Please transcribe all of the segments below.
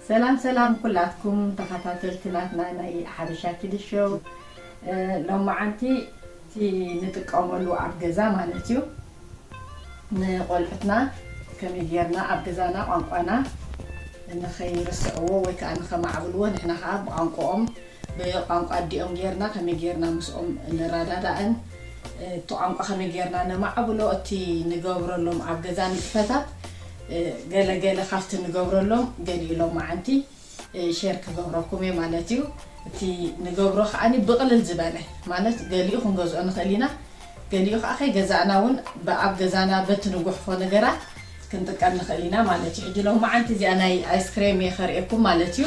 ሰላም ሰላም ኩላትኩም ተኸታተልቲ ናትና ናይ ሓበሻ ኪድ ሾው። እ፣ ሎማዓንቲ እቲ ንጥቀመሉ ኣብ ገዛ ማለት እዩ፣ ንቆልዑትና ከመይ ጌርና ኣብ ገዛና ቋንቋና ንኸይርስዕዎ ወይ ከዓ ንኸማዕብልዎ፣ ንሕና ከዓ ብቋንቋኦም፣ ብቋንቋ ኣዲኦም ጌርና ከመይ ጌርና ምስኦም ንረዳዳእን፣ እቲ ቋንቋ ከመይ ጌርና ነማዕብሎ፣ እቲ ንገብረሎም ኣብ ገዛ ንጥፈታት፣ ገለ ገለ ካብቲ ንገብረሎም ገሊኡ ሎማዓንቲ ሼር ክገብረኩም እየ ማለት እዩ። እቲ ንገብሮ ከዓኒ ብቕልል ዝበለ፣ ማለት ገሊኡ ክንገዝኦ ንኽእል ኢና፣ ገሊኡ ከዓ ከይገዛእና እውን ብኣብ ገዛና በቲ ንጉሕፎ ነገራት ክንጥቀም ንኽእል ኢና ማለት እዩ። ሕጂ ሎማዓንቲ እዚኣ ናይ ኣይስክሬም እየ ከርእየኩም ማለት እዩ።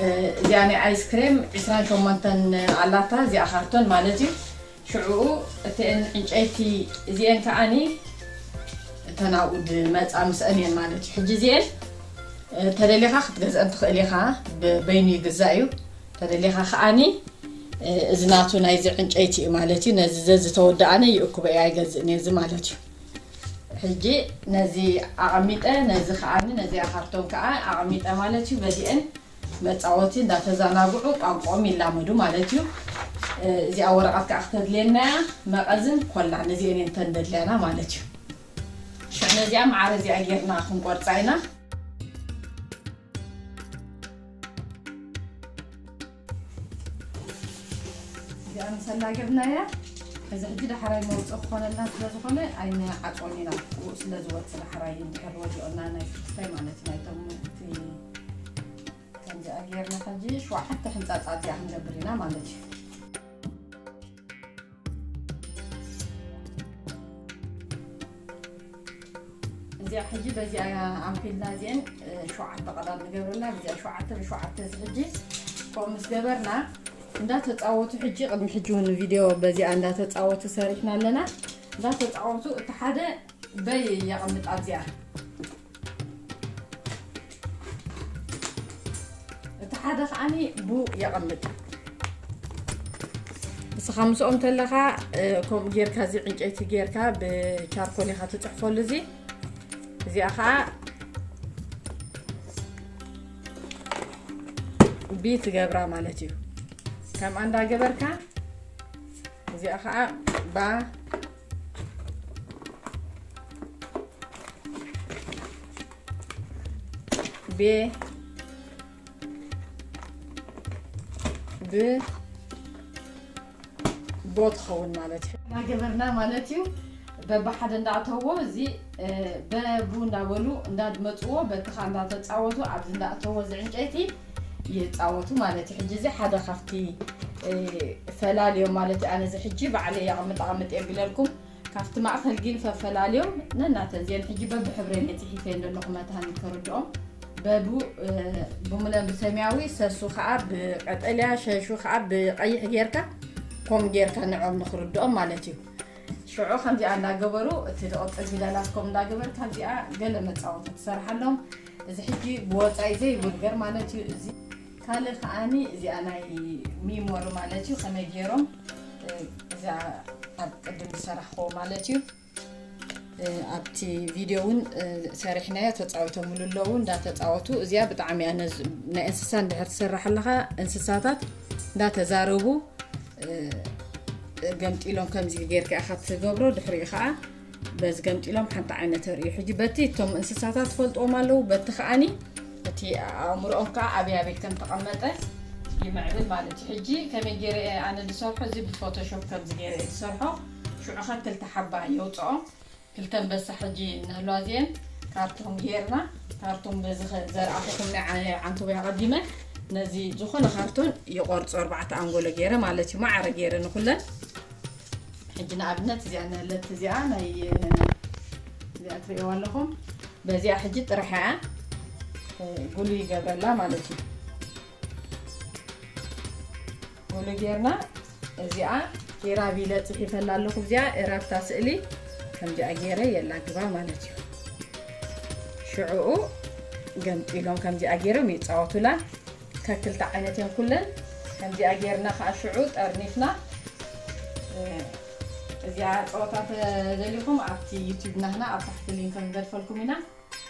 እ፣ እዚኣ ናይ ኣይስክሬም ዒስራን ሸሞንተን ኣላታ፣ እዚኣ ካርቶን ማለት እዩ። ሽዑኡ እተን ዕንጨይቲ እዚኤን ከዓኒ እተን ኣብኡ ድመፃ ምስአን እየን ማለት እዩ። ሕጂ እዚኤን፣ እ፣ ተደሊኻ ክትገዝአን ትኽእል ኢኻ፣ ብ-፣ በይኑ ይግዛእ እዩ። ተደሊኻ ከዓኒ፣ እ፣ እዚ ናቱ ናይዚ ዕንጨይቲ እዩ ማለት እዩ። ነዚ ዘዝተወደኣነ ይእክቦ እየ፣ ኣይገዝእን እየ እዚ ማለት እዩ። ሕጂ ነዚ ኣቐሚጠ፣ ነዚ ከዓኒ፣ ነዚኣ ካርቶን ከዓ ኣቐሚጠ ማለት እዩ። በዚአን መጻወቲ እንዳተዘናግዑ ቋንቋኦም ይላመዱ ማለት እዩ። እ፣ እዚኣ ወረቐት ከዓ ክተድልየና እያ፣ መቐዝን ኮላን፣ እዚአን እየን እተን ደድልያና ማለት እዩ። ሽዑ ነዚኣ ማዕረ እዚኣ ጌርና ክንቆርጻ ኢና። እዚኣ ምስ ኣላገብናያ፣ እዚ ሕጂ ዳሕራይ መውፅኢ ክኾነልና ስለ ዝኾነ ኣይንዓፅዎን ኢና። ብኡ ስለ ዝወፅእ ዳሕራይ እንድሕር ወዲኦና ናይ ስድስታይ ማለት እዩ፣ ናይቶም እቲ ከምዚኣ ጌርና ሕጂ ሸውዓተ ሕንፃፃ እዚኣ ክንገብር ኢና ማለት እዩ። እዚኣ ሕጂ በዚኣ ኣንፊልና እዚአን፣ እ፣ ሸውዓተ ቀዳድ ንገብረላ። በዚኣ ሸውዓተ ብሸውዓተ እዚ ሕጂ ከምኡ ምስ ገበርና እንዳተጻወቱ፣ ሕጂ ቅድሚ ሕጂ እውን ቪድዮ በዚኣ እንዳተጻወቱ ሰሪሕና ኣለና። እንዳተጻወቱ እቲ ሓደ በይ የቐምጥ ኣብዚኣ። እቲ ሓደ ከዓኒ ቡ የቐምጥ። ንስኻ ምስኦም ተለኻ፣ እ፣ ከምኡ ጌርካ፣ እዚ ዕንጨይቲ ጌርካ ብቻርኮል ኢኻ ትጽሕፈሉ። እዚ፣ እዚኣ ኸዓ ቢ ትገብራ ማለት እዩ። ከምኣ እንዳገበርካ፣ እዚኣ ኸዓ ባ፣ ቤ፣ ብ፣ ቦ ትኸውን ማለት እዩ። እናገበርና ማለት እዩ። በብሓደ እንዳእተዎ እዚ፣ እ፣ በቡ እንዳበሉ እንዳድመፅዎ፣ በቲ ኸዓ እንዳተፃወቱ ኣብዚ እንዳእተዎ እዚ ዕንጨይቲ ይፃወቱ ማለት እዩ። ሕጂ እዚ ሓደ ካብቲ፣ እ፣ ፈላልዮም ማለት እዩ። ኣነ እዚ ሕጂ ባዕለይ የቐምጥ ኣቐምጥ የብለልኩም። ካብቲ ማእኸል ግን ፈፈላልዮም ነናተን እዚአን ሕጂ በብሕብረን እየ ፅሒፈየን ዘለኹ መታን ከርድኦም። በቡ፣ እ፣ ብሙለን ብሰማያዊ፣ ሰሱ ኸዓ ብቀጠልያ፣ ሸሹ ኸዓ ብቀይሕ ጌርካ፣ ከምኡ ጌርካ ንዖም ንኽርድኦም ማለት እዩ። ሽዑ ከምዚኣ እንዳገበሩ እቲ ዝቕጽል ፊደላት ከምኡ እንዳገበርካ እዚኣ ገለ መጻወቲ ትሰርሓሎም። እዚ ሕጂ ብወጻኢ ዘይብገር ማለት እዩ። እዚ ካልእ ከዓኒ እዚኣ ናይ ሚሞሪ ማለት እዩ። ከመይ ገይሮም፣ እ፣ እዛ ኣብ ቅድም ዝሰራሕክዎ ማለት እዩ። እ፣ ኣብቲ ቪድዮ እውን፣ እ፣ ሰሪሕናዮ ተጻዊቶምሉ ኣለዉ። እንዳተጻወቱ እዚኣ ብጣዕሚ እያ ነዝ-፣ ናይ እንስሳ እንድሕር ትሰርሕ ኣለኻ እንስሳታት እንዳተዛረቡ፣ እ፣ ገምጢሎም ከምዚ ጌርካ ኢኻ ትገብሮ። ድሕሪኡ ኸዓ በዚ ገምጢሎም ሓንቲ ዓይነት ተርእዩ። ሕጂ በቲ እቶም እንስሳታት ትፈልጥዎም ኣለዉ፣ በቲ ከዓኒ እቲ ኣእምሮኦም ከዓ ኣበይ ኣበይ ከም ተቐመጠ ይምዕብል ማለት እዩ። ሕጂ ከመይ ገይረ እየ ኣነ ዝሰርሖ? እዚ ብፎቶሾፕ ከምዚ ገይረ እየ ዝሰርሖ። ሽዑ ኸ ክልተ ሓባ የውፅኦም። ክልተ ኣንበሳ ሕጂ እናህለዋ እዚአን ካርቶን ገይርና፣ ካርቶን በዚ ኸ-፣ ዘርኣኹኹም ናይ ዓ-፣ ዓንተቦይ ኣቐዲመ ነዚ ዝኾነ ካርቶን ይቆርጾ፣ ኣርባዕተ ኣንጎሎ ገይረ ማለት እዩ። ማዕረ ገይረ ንኹለን። ሕጂ ንኣብነት እዚኣ ነለት እዚኣ ናይ፣ እዚኣ ትርእይዋ ኣለኹም። በዚኣ ሕጂ ጥራሕ እያ፣ እ፣ ጉሉ ይገብረላ ማለት እዩ። ጉሉ ጌርና እዚኣ ኢራብ ኢለ ጽሒፈላ ኣለኹ። እዚኣ ኢራብታ ስእሊ ከምዚኣ ጌረ የላግባ ማለት እዩ። ሽዑኡ ገምጢሎም ከምዚኣ ጌሮም ይጻወቱላ። ከክልተ ዓይነት እዮም ኩለን። ከምዚኣ ጌርና ከዓ ሽዑ ጠርኒፍና፣ እ፣ እዚኣ ጸወታ ተደሊኹም ኣብቲ ዩቲዩብ ናህና ኣብ ታሕቲ ሊንክ ክንገድፈልኩም ኢና።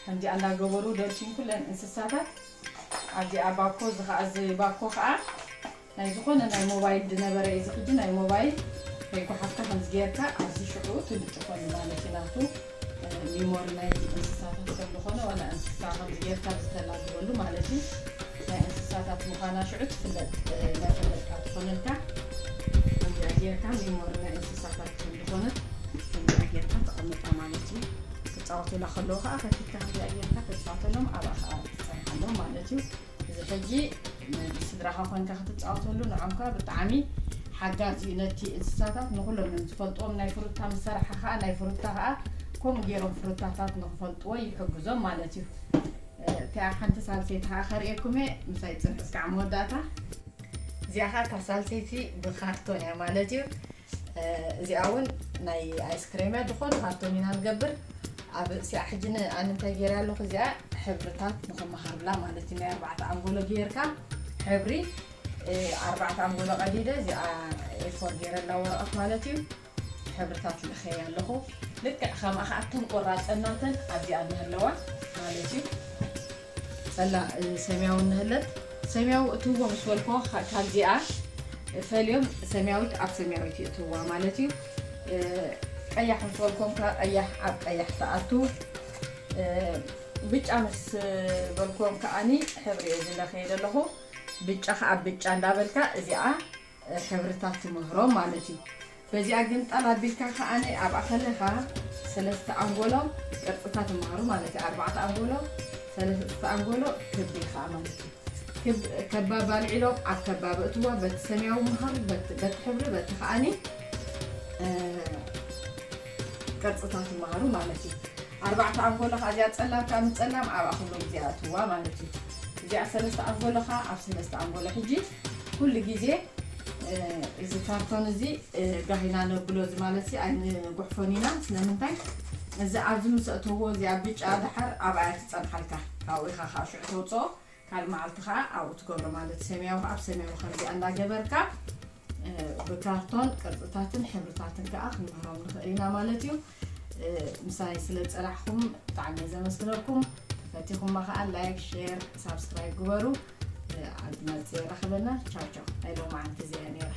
ከምዚኣ እንዳገበሩ ደርሲን ኩለን እንስሳታት ኣብዚኣ ባኮ፣ እዚ ኸዓ፣ እዚ ባኮ ኸዓ ናይ ዝኾነ ናይ ሞባይል ዝነበረ እዩ። እዚ ሕጂ ናይ ሞባይል ከይጓሓፍካ ከምዚ ጌርካ ኣብዚ ሽዑ ትልጥፈሉ ማለት እዩ። ናቱ ሚሞሪ ናይ እንስሳታት ከም ዝኾነ፣ ዋላ እንስሳ ከምዚ ጌርካ ዝተላግበሉ ማለት እዩ። ናይ እንስሳታት ምዃና ሽዑ ትፍለጥ፣ ናይ ፈለጥካ ትኾነልካ። ከምዚኣ ጌርካ ሚሞሪ ናይ እንስሳታት ከም ዝኾነ ከምዚኣ ጌርካ ተቐምጣ ማለት እዩ። ትፃወቱላ ከለዉ ከዓ ከፊትካ ከምዚኣ ጌርካ ተፃወተሎም፣ ኣብኣ ከዓ ትፀንሓሎም ማለት እዩ። እዚ ሕጂ ንስድራኻ ኮንካ ክትፃወተሉ ንዖም ከዓ ብጣዕሚ ሓጋዚ እዩ። ነቲ እንስሳታት ንኩሎም እዮም ዝፈልጥዎም። ናይ ፍሩታ ምስ ሰራሕኻ ከዓ ናይ ፍሩታ ከዓ ከምኡ ገይሮም ፍሩታታት ንክፈልጥዎ ይሕግዞም ማለት እዩ። እቲኣ ሓንቲ ሳልሰይቲ ከዓ ከርእየኩም እየ፣ ምሳይ ፅንሑ እስካዕ መወዳእታ። እዚኣ ከዓ እታ ሳልሰይቲ ብካርቶን እያ ማለት እዩ። እዚኣ እውን ናይ ኣይስክሬም እያ፣ ዝኾነ ካርቶን ኢና ንገብር። ኣብ እዚኣ ሕጂ ን-፣ ኣነ እንታይ ገይረ ኣለኹ፣ እዚኣ ሕብርታት ንክመሃርላ ማለት እዩ። ናይ ኣርባዕተ ኣንጎሎ ጌርካ ሕብሪ፣ እ፣ ኣርባዕተ ኣንጎሎ ቀዲደ፣ እዚኣ ኤፎር ገይረላ ወረቐት ማለት እዩ። ሕብርታት ልእኸያ ኣለኹ። ልክዕ ከምኣ ከዓ እተን ቆራፀናተን ኣብዚኣ እንህለዋ ማለት እዩ። ጸላ-፣ እ፣ ሰማያዊ እንህለት፣ ሰማያዊ እትዎ ምስ በልኮ ካ-፣ ካብዚኣ ፈልዮም ሰማያዊት ኣብ ሰማያዊት ይእትዋ ማለት እዩ። እ፣ ቀያሕ ምስ በልኮም ከዓ ቀያሕ ኣብ ቀያሕ ትኣቱ። እ፣ ብጫ ምስ በልኮም ከዓኒ ሕብሪ እየ ዝለኸየ ዘለኹ። ብጫ ከዓ ብጫ እንዳበልካ እዚኣ ሕብርታት ትምህሮም ማለት እዩ። በዚኣ ግን ጠል ኣቢልካ ከዓኒ ኣብኣ ከለኻ ሰለስተ ኣንጎሎ ቅርፅታት ይመሃሩ ማለት እዩ። ኣርባዕተ ኣንጎሎ፣ ሰለስተ ኣንጎሎ ክቢ ከዓ ማለት እዩ። ክብ-፣ ከባብ ኣልዒሎም ኣብ ከባብ እትዋ በቲ ሰማያዊ መሃሩ፣ በቲ፣ በቲ ሕብሪ፣ በቲ ከዓኒ፣ እ፣ ቅርፅታት ይመሃሩ ማለት እዩ። ኣርባዕተ ኣንጎሎ ከዓ እዚኣ ፀላም ከዓ ምስ ፀላም ኣብኣ ኩሎም እዚኣ እትዋ ማለት እዩ። እዚኣ ሰለስተ ኣንጎሎ ከዓ ኣብ ሰለስተ ኣንጎሎ ሕጂ ኩሉ ግዜ፣ እ፣ እዚ ካርቶን እዚ፣ እ፣ ጋሂና ነብሎ፣ እዚ ማለት እዚ ኣይንጉሕፎን ኢና። ስለምንታይ እዚ ኣብዚ ምስ እትዎ እዚኣ ብጫ ድሓር ኣብኣ እያ ትፀንሓልካ። ካብኡ ኢኻ ከዓ ሽዑ ተውፅኦ፣ ካልእ መዓልቲ ከዓ ኣብኡ ትገብሮ ማለት እዩ። ሰማያዊ ከዓ ኣብ ሰማያዊ ከምዚኣ እንዳገበርካ፣ እ፣ ብካርቶን ቅርፅታትን ሕብርታትን ከዓ ክንምህሮም ንኽእል ኢና ማለት እዩ። እ፣ ምሳይ ስለ ዝፀናሕኩም ብጣዕሚ እየ ዘመስግነኩም። ተፈቲኹማ ከዓ ላይክ፣ ሼር፣ ሳብስክራይብ ግበሩ። እ፣ ኣብ ዝመፅእ የራኽበና። ቻው ቻው። ናይ ሎማዓንቲ እዚኣ ነይራ።